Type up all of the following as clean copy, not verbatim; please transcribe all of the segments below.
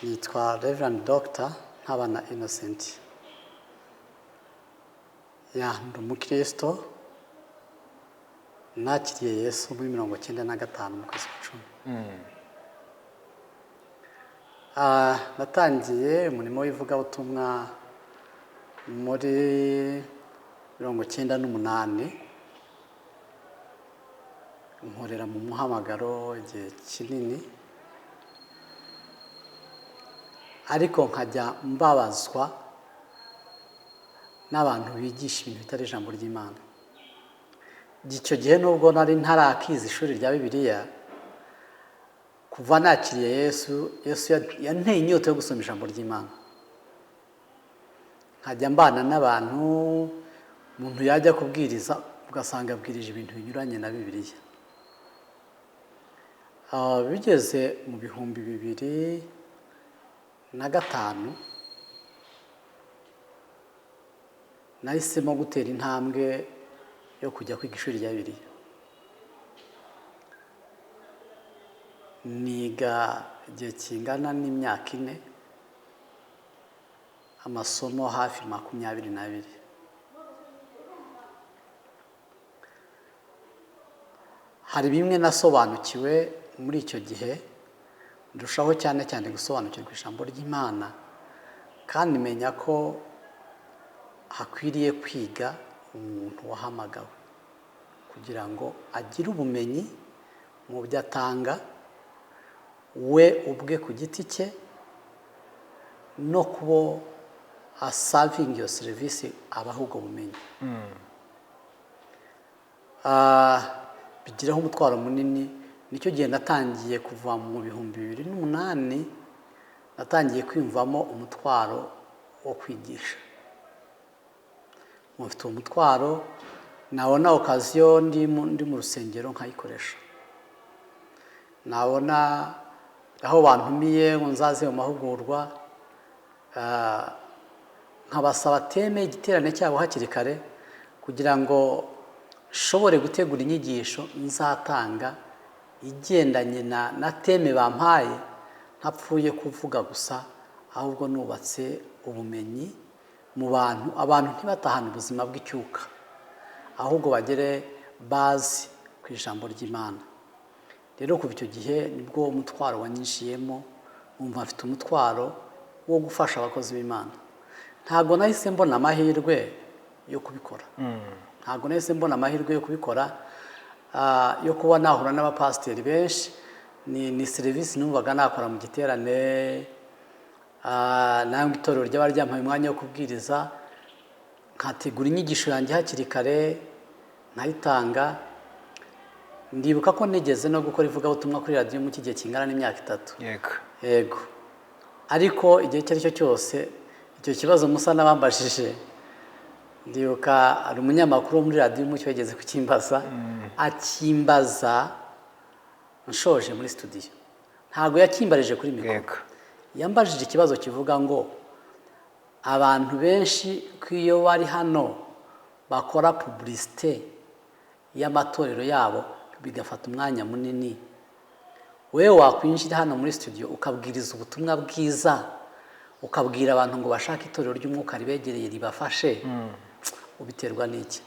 Nitwa Reverend Dr Ntabana Innocent. Ya, ndi umukristo, nakiriye Yesu muri 95 mu kwezi kwa 10. Natangiye umurimo w'ivugabutumwa muri 98, nkorera mu muhamagaro igihe kinini, ariko nkajya mbabazwa n'abantu bigisha ibintu bitari ijambo ry'Imana. Icyo gihe nubwo nari ntarakiza ishuri rya Bibiliya, kuva nakiriye Yesu, Yesu yanteye inyota yo gusoma ijambo ry'Imana. Nkajya mbana n'abantu, umuntu yajya kubwiriza ugasanga abwirije ibintu binyuranye na Bibiliya. Bigeze mu 2005 nahisemo gutera intambwe yo kujya kwiga ishuri rya Bibiliya. Niga igihe kingana n'imyaka 4, amasomo hafi 22. Hari bimwe nasobanukiwe muri icyo gihe, ndushaho cyane cyane gusobanukirwa ijambo ry'Imana, kandi menya ko hakwiriye kwiga umuntu wahamagawe kugira ngo agire ubumenyi mu byo atanga we ubwe ku giti cye, no kubo asavinga iyo serivisi abaha ubwo bumenyi. Bigiraho umutwaro munini. Nicyo gihe natangiye kuva mu 2008, natangiye kwiyumvamo umutwaro wo kwigisha. Mufite uwo mutwaro, nabona okaziyo ndi mu rusengero nkayikoresha, nabona aho bantumiye ngo nzaze mu mahugurwa, nkabasaba teme igiterane cyabo hakiri kare kugira ngo nshobore gutegura inyigisho nzatanga igendanye na teme bampaye, ntapfuye kuvuga gusa, ahubwo nubatse ubumenyi mu bantu, abantu ntibatahane ubuzima bw'icyuka, ahubwo bagere bazi ku ijambo ry'Imana. Rero kuva icyo gihe nibwo umutwaro wanyinjiyemo, numva mfite umutwaro wo gufasha abakozi b'Imana. Ntabwo nahise mbona amahirwe yo kubikora, ntabwo nahise mbona amahirwe yo kubikora, yo kuba nahura n'abapasiteri benshi. Ni serivisi numvaga nakora mu giterane, nangwa itorero ryaba ryampaye umwanya wo kubwiriza, nkategura inyigisho yanjye hakiri kare nkayitanga. Ndibuka ko nigeze no gukora ivugabutumwa kuri radiyo mu gihe kingana n'imyaka 3. Yego. Yego. Ariko igihe icyo ari cyo cyose icyo kibazo musa n'abambajije, ndibuka hari umunyamakuru wo muri radiyo Umucyo yageze kukimbaza, akimbaza nshoje muri studio. Ntabwo yakimbarije kuri mikoro. Yambajije ikibazo kivuga ngo abantu benshi ko iyo bari hano bakora publicité y'amatorero yabo bigafata umwanya munini, wewe wakwinjira hano muri studio ukabwiriza ubutumwa bwiza, ukabwira abantu ngo bashake itorero ry'umwuka ribegereye ribafashe, ubiterwa n'iki?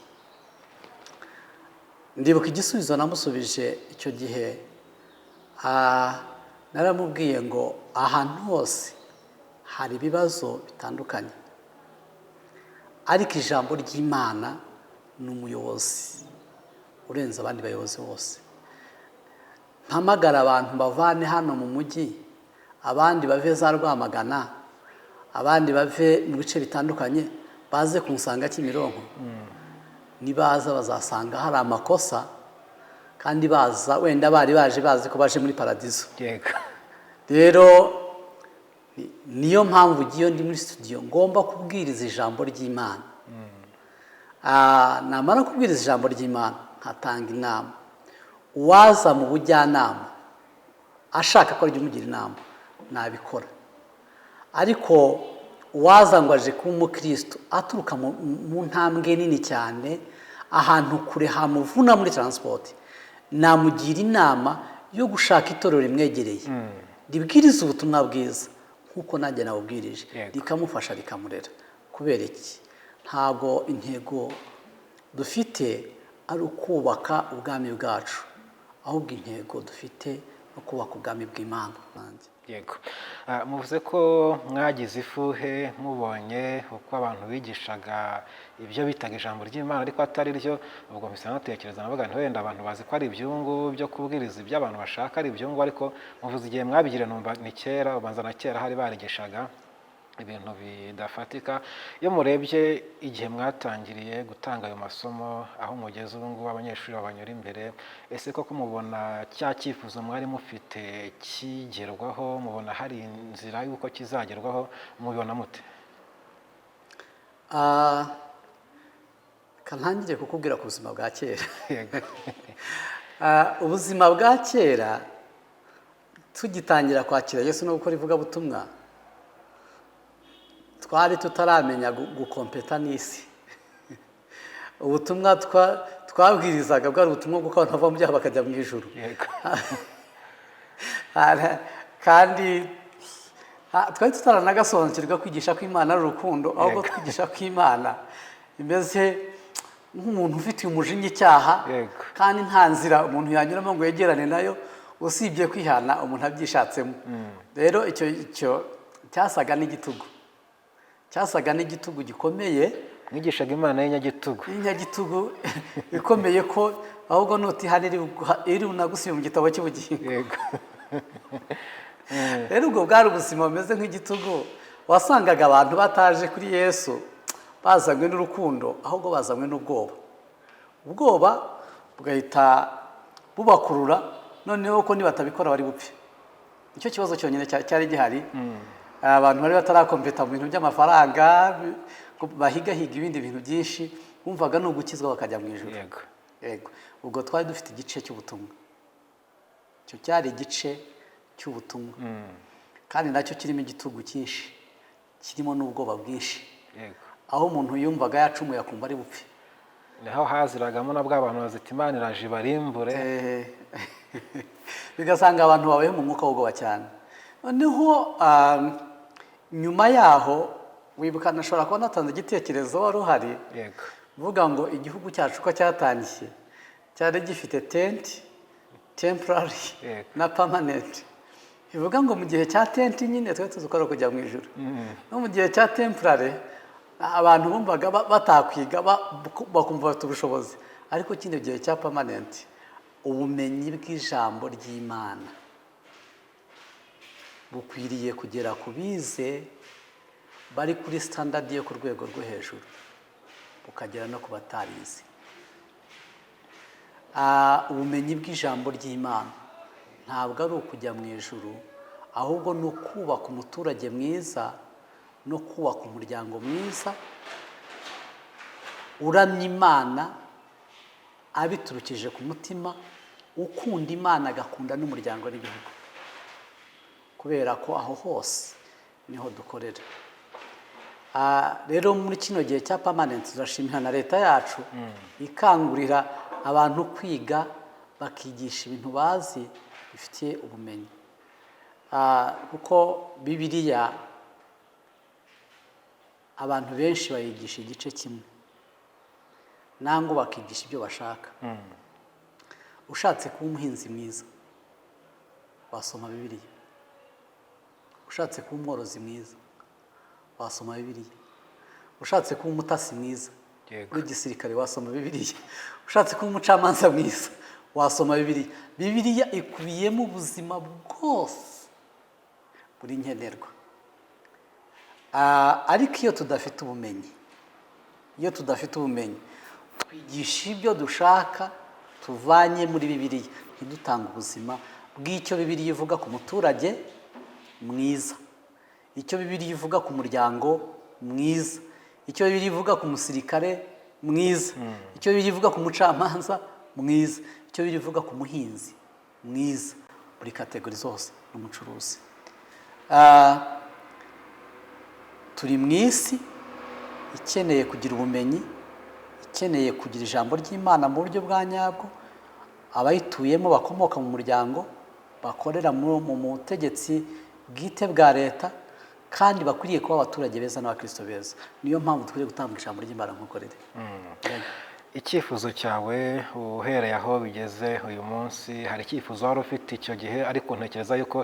Ndibuka igisubizo namusubije icyo gihe, naramubwiye ngo ahantu hose hari ibibazo bitandukanye, ariko ijambo ry'Imana ni umuyobozi urenze abandi bayobozi bose. Mpamagara abantu bavane hano mu mujyi, abandi bave za Rwamagana, abandi bave mu bice bitandukanye, baze kunsanga Kimironko. Nibaza bazasanga hari amakosa, kandi baza wenda bari baje bazi ko baje muri paradizo. Rero niyo mpamvu ugiye ndi muri studio ngomba kubwiriza ijambo ry'Imana. Namara kubwiriza ijambo ry'Imana nkatanga inama. Uwaza mu bujyanama ashaka ko umugira inama nabikora, ariko uwaza ngo aje kuba umukristo aturuka mu ntambwe nini cyane, ahantu kure hamuvuna muri transport, namugira inama yo gushaka itorero rimwegereye ribwiriza ubutumwa bwiza, nk'uko nanjye nawubwirije, rikamufasha, rikamurera. Kubera iki? Ntabwo intego dufite ari ukubaka ubwami bwacu, ahubwo intego dufite no kubaka ubwami bw'Imana. Yego. Muvuze ko mwagize ifuhe mubonye uko abantu bigishaga ibyo bitaga ijambo ry'Imana ariko atari ryo. Ubwo mpise natekereza, navuga nti wenda abantu bazi ko ari ibyungu byo kubwiriza ibyo abantu bashaka ari ibyungu, ariko muvuze igihe mwabigire numva ni kera, ubanza na kera hari barigishaga ibintu bidafatika. Iyo murebye igihe mwatangiriye gutanga ayo masomo, aho mugeze ubu ngubu, abanyeshuri babanyura imbere, ese koko mubona cya cyifuzo mwari mufite kigerwaho? Mubona hari inzira y'uko kizagerwaho? Mubibona mute? Ntangire kukubwira ku buzima bwa kera. Ubuzima bwa kera, tugitangira kwakira Yesu no gukora ivugabutumwa, twari tutaramenya gukompeta n'isi. Ubutumwa twabwirizaga bwari ubutumwa bw'uko abantu bava mu byaha bakajya mu ijuru. Kandi twari tutaranagasobanukirwa kwigisha ko Imana ari urukundo, ahubwo twigisha ko Imana imeze nk'umuntu ufitiye umujinya icyaha, kandi nta nzira umuntu yanyuramo ngo yegerane nayo usibye kwihana umuntu abyishatsemo. Rero icyo cyasaga n'igitugu, cyasaga n'igitugu gikomeye. Mwigishaga Imana y'inyagitugu. Y'inyagitugu ikomeye, ko ahubwo nutihana iri bunagusibe mu gitabo cy'ubugingo. Rero ubwo bwari ubuzima bumeze nk'igitugu. Wasangaga abantu bataje kuri Yesu bazanywe n'urukundo, ahubwo bazanywe n'ubwoba. Ubwoba bugahita bubakurura, noneho ko nibatabikora bari bupfe. Nicyo kibazo cyonyine cyari gihari. Abantu bari batarakompeta mu bintu by'amafaranga, bahigahiga ibindi bintu byinshi, bumvaga ni ugukizwa bakajya mu ijuru. Yego. Ubwo twari dufite igice cy'ubutumwa, icyo cyari igice cy'ubutumwa, kandi nacyo kirimo igitugu cyinshi, kirimo n'ubwoba bwinshi, aho umuntu yumvaga yacumuye akumva ari bupfe. Niho haziragamo na bwa bantu bazita Imana iraje ibarimbure. Bigasanga abantu babayeho mu mwuka w'ubwoba cyane. Noneho nyuma yaho, wibuka nashobora kuba natanze igitekerezo, wari uhari, mvuga ngo igihugu cyacu uko cyatangiye cyari gifite tent, temporary na permanent. Bivuga ngo mu gihe cya tent nyine twari tuzi ko ari ukujya mu ijuru, no mu gihe cya temporary abantu bumvaga batakwiga, bakumva bafite ubushobozi, ariko kino gihe cya permanent, ubumenyi bw'ijambo ry'Imana bukwiriye kugera ku bize bari kuri standard yo ku rwego rwo hejuru, bukagera no ku batarize. Ubumenyi bw'ijambo ry'Imana ntabwo ari ukujya mu ijuru, ahubwo ni ukubaka umuturage mwiza no kubaka umuryango mwiza uramya Imana abiturukije ku mutima, ukunda Imana, agakunda n'umuryango n'igihugu, kubera ko aho hose niho dukorera. Rero muri kino gihe cya permanent, turashimira na leta yacu ikangurira abantu kwiga, bakigisha ibintu bazi bifitiye ubumenyi. Kuko Bibiliya abantu benshi bayigisha igice kimwe, nangwa bakigisha ibyo bashaka. Ushatse kuba umuhinzi mwiza wasoma Bibiliya, ushatse kuba umworozi mwiza wasoma Bibiliya, ushatse kuba umutasi mwiza w'igisirikare wasoma Bibiliya, ushatse kuba umucamanza mwiza wasoma Bibiliya. Bibiliya ikubiyemo ubuzima bwose buri nkenerwa. Ariko iyo tudafite ubumenyi, iyo tudafite ubumenyi, twigisha ibyo dushaka tuvanye muri Bibiliya, ntidutange ubuzima bw'icyo Bibiliya ivuga ku muturage mwiza, icyo Bibiliya ivuga ku muryango mwiza, icyo Bibiliya ivuga ku musirikare mwiza, icyo Bibiliya ivuga ku mucamanza mwiza, icyo Bibiliya ivuga ku muhinzi mwiza muri category zose, n'umucuruzi. Turi mu isi ikeneye kugira ubumenyi, ikeneye kugira ijambo ry'Imana mu buryo bwa nyabwo. Abayituyemo bakomoka mu muryango, bakorera mu butegetsi bwite bwa leta. Kandi bakwiriye kuba abaturage beza n'abakristo beza. Niyo mpamvu dukwiriye gutanga ijambo ry'Imana nk'uko riri. Icyifuzo cyawe uhereye aho bigeze uyu munsi, hari icyifuzo wari ufite icyo gihe, ariko ntekereza yuko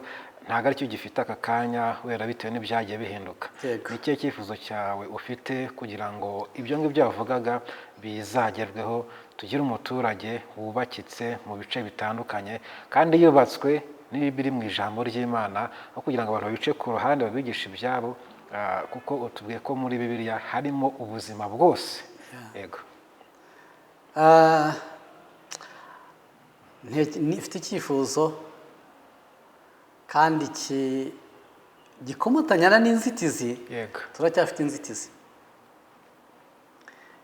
ntabwo aricyo gifite aka kanya, wera bitewe n'ibyagiye bihinduka. Yego. Ni ikihe cyifuzo cyawe ufite kugira ngo ibyo ngibyo wavugaga bizagerweho, tugire umuturage wubakitse mu bice bitandukanye kandi yubatswe n'ibiri mu ijambo ry'Imana, aho kugira ngo abantu babice ku ruhande babigishe ibyabo, kuko utubwiye ko muri Bibiliya harimo ubuzima bwose? Yego. Mfite icyifuzo kandi gikomatanyana n'inzitizi. Turacyafite inzitizi.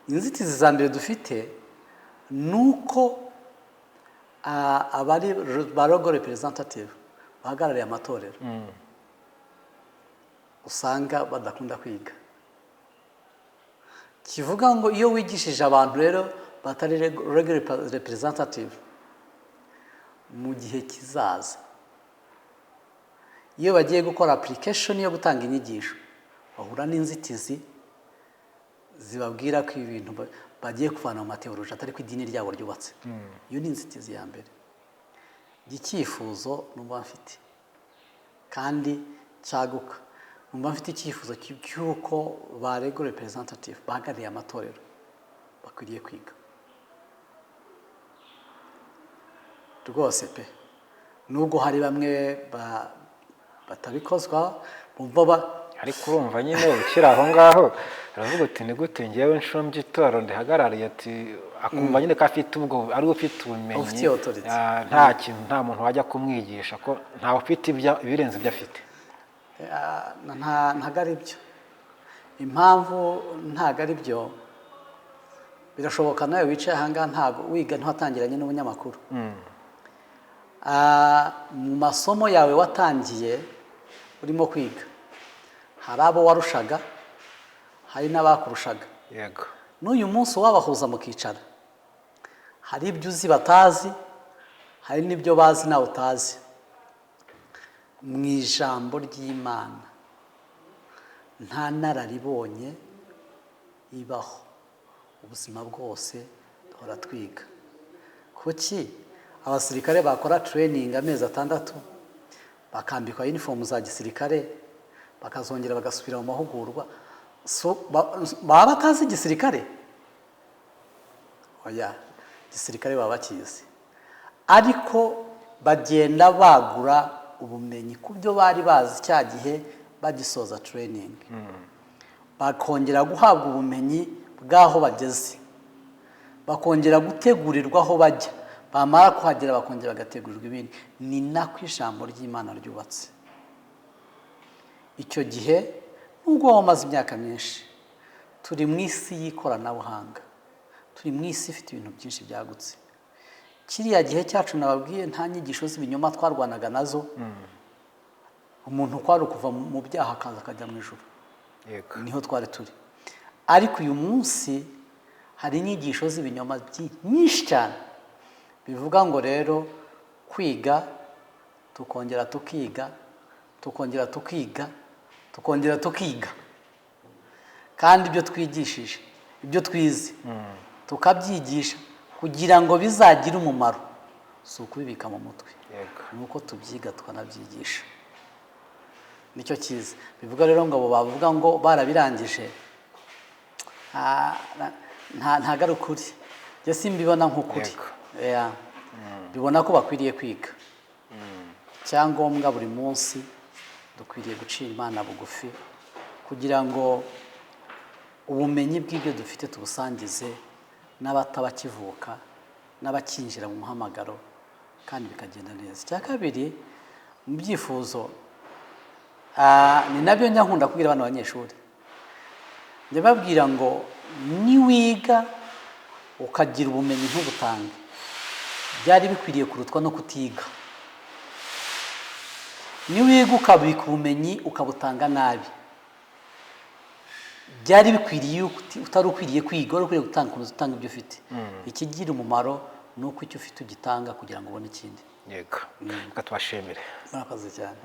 Inzitizi za mbere dufite ni uko abari ba legal representative bahagarariye amatorero usanga badakunda kwiga. Kivuga ngo iyo wigishije abantu rero batari legal representative, mu gihe kizaza iyo bagiye gukora application yo gutanga inyigisho, bahura n'inzitizi zibabwira ko ibintu bagiye kuvana mu mateoloji atari ko idini ryabo ryubatse. Iyo ni inzitizi ya mbere. Icyifuzo numva mfite kandi cyaguka, numva mfite icyifuzo cy'uko ba legal representative bahagarariye amatorero bakwiriye kwiga rwose pe, nubwo hari bamwe batabikozwa, bumva Ariko urumva nyine ukiri aho ngaho, aravuga uti: "Ni gute ngewe nshumbye itorero ndihagarariye?" Ati akumva nyine ko afite ubwo ari we ufite ubumenyi. Ufite authority. Nta kintu, nta muntu wajya kumwigisha, ko ntawe ufite ibirenze ibyo afite. Ntabwo ari byo. Impamvu ntabwo ari byo, birashoboka nawe wicaye aha ngaha ntabwo wiga, ntiwatangiranye n'ubunyamakuru. Mu masomo yawe watangiye urimo kwiga, hari abo warushaga, hari n'abakurushaga. N'uyu munsi wabahuza mukicara, hari ibyo uzi batazi, hari n'ibyo bazi nawe utazi. Mu ijambo ry'Imana nta nararibonye ibaho. Ubuzima bwose duhora twiga. Kuki abasirikare bakora training amezi 6, bakambikwa uniform za gisirikare, bakazongera bagasubira mu mahugurwa? So, baba batazi igisirikare? Oya, igisirikare baba bakizi, ariko bagenda bagura ubumenyi ku byo bari bazi cya gihe bagisoza training, bakongera guhabwa ubumenyi bw'aho bageze, bakongera gutegurirwa aho bajya, bamara kuhagera bakongera bagategurirwa ibindi. Ni nako ijambo ry'Imana ryubatse. Icyo gihe nubwo waba umaze imyaka myinshi, turi mu isi y'ikoranabuhanga, turi mu isi ifite ibintu byinshi byagutse. Kiriya gihe cyacu nababwiye, nta nyigisho z'ibinyoma twarwanaga nazo. Umuntu kwari ukuva mu byaha akaza akajya mu ijuru. Niho twari turi. Ariko uyu munsi hari inyigisho z'ibinyoma nyinshi cyane. Bivuga ngo rero kwiga, tukongera tukiga, tukongera tukiga, tukongera tukiga, kandi ibyo twigishije, ibyo twize, tukabyigisha kugira ngo bizagire umumaro. Si ukubibika mu mutwe, ni uko tubyiga tukanabyigisha, nicyo cyiza. Bivuga rero ngo abo bavuga ngo barabirangije, ntago ari ukuri. Njye simbibona nk'ukuri. Yeah. Bibona ko bakwiriye kwiga. Icyangombwa, buri munsi dukwiriye gucira Imana bugufi kugira ngo ubumenyi bw'ibyo dufite tubusangize n'abatabakivuka n'abakinjira mu muhamagaro, kandi bikagenda neza. Icya kabiri mu byifuzo, ni nabyo njya nkunda kubwira abana b'abanyeshuri. Njya babwira ngo niwiga ukagira ubumenyi ntubutange, byari bikwiriye kurutwa no kutiga. Niwiga ukabika ubumenyi ukabutanga nabi, byari bikwiriye yuko utari ukwiriye kwiga, wari ukwiriye gutanga, ukomeza utanga ibyo ufite. Ikigira umumaro ni uko icyo ufite ugitanga kugira ngo ubone ikindi. Yego, reka tubashimire. Murakoze cyane.